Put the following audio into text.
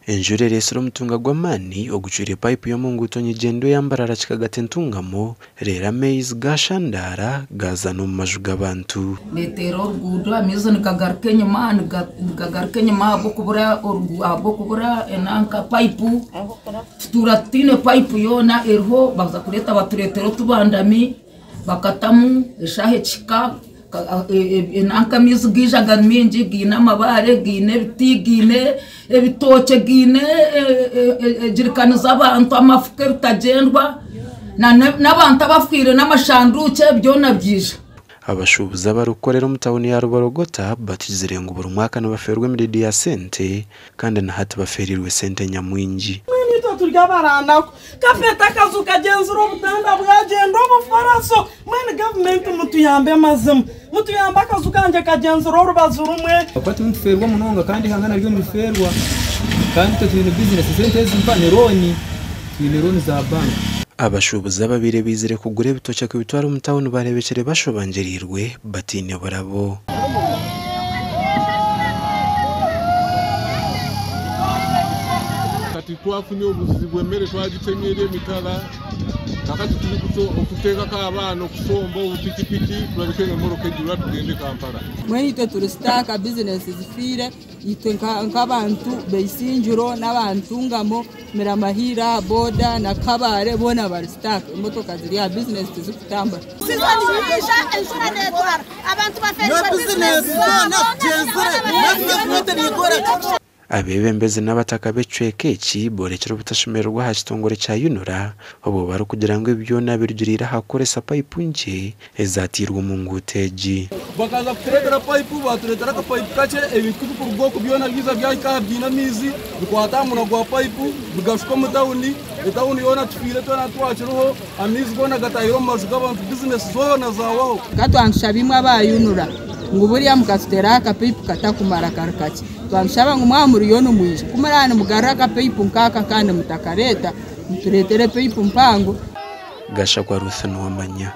Enjura ereetsire omutunga gw'amaani ogucwire payipu y'omu nguuto nyigyendwa eya Mbarara Kikagati Ntungamo reero amaizi gaashandaara gaaza n'omu maju g'abantu. Neteera oruguudo amaizi nigagaruka enyima nigagaruka enyima ahabw'okubura ahabw'okubura enanka payipu tutuura tutaine payipu yoona eriho baza kureeta batureetera otubandami bakatamu eshaaha ekihika nanka amaizi gaija gari maingi gaine amabaare gaine ebiti gaine ebitookye gaine egirikani z'abantu amafuka ebitagyendwa n'abantu abafiire n'amashanduukye byona byaija. Abashuubuzi abarikukorera omu tauni ya Ruborogota batugizire ngu buri mwaka nibafeerwa emiridi ya sente kandi na hati bafeereirwe sente nyamwingi. Mbwenu itwe turi abaranaku. Kafeeta akaju kagyenzire obutanda bwagyenda obufaraso. Mbwenu gavumenti mutuyambe mazima. Mutuyambe akaju kangye kagyenzire orubaju rumwe. Ahabw'okuba turiyo nitufeerwa munonga kandi eihanga naryo nirifeerwa kandi itwe twine bizinesi sente ezi mpa ni looni twine looni za banka. Abashuubuzi ababaire baizire kugura ebitookye kubitwara omu tauni bareebekire bashobangiriirwe bataine burabo. Kati twafunye obuzibu emere twagitemya eri emitara kakati turi okuteekako abaana okusomba obupikipiki turabike ngu emoroka ejura tugende Kampala. Mbwenu itwe turi sitaaka bizinesi zifiire itwe nk'abantu b'eisingiro n'aba Ntungamo, Miramahira, boda na Kabale boona bari sitaaka emotoka ziri aha bizinesi tizikutambura. Sizoni yaija enjura neetwara abantu bafeerirwe bizinesi zoona. Abeebembezi n'abataka b'ekicweka eki boorekire obutashemererwa aha kitongore kya UNRA obwo barikugira ngu ebi byona birugiriire aha kukoresa payipu nkye ezaatairwe omu nguuto egi. Bakaza kutureetera payipu, baatureetera akapayipu kakye, ebintu ku birikuruga oku byona byaija byahika aha biine amaizi, bikwata aha munwa gwa payipu bigashuka omu tawuni, etawuni yoona tufiire twena titwakiriho, amaizi goona gataahire omu maju g'abantu, bizinesi zoona zaahwaho. Ka twantushaba imwe aba UNRA ngu buriya mukatuteeraho akapaipu katakumara kari kakye. Twantushaba ngu mwaba muriyo nimwija, ku muraba nimugarura akapaipu nk'aka kandi mutakareeta, mutureetere epaipu mpango. Gashakwa Ruth Nuwamanya.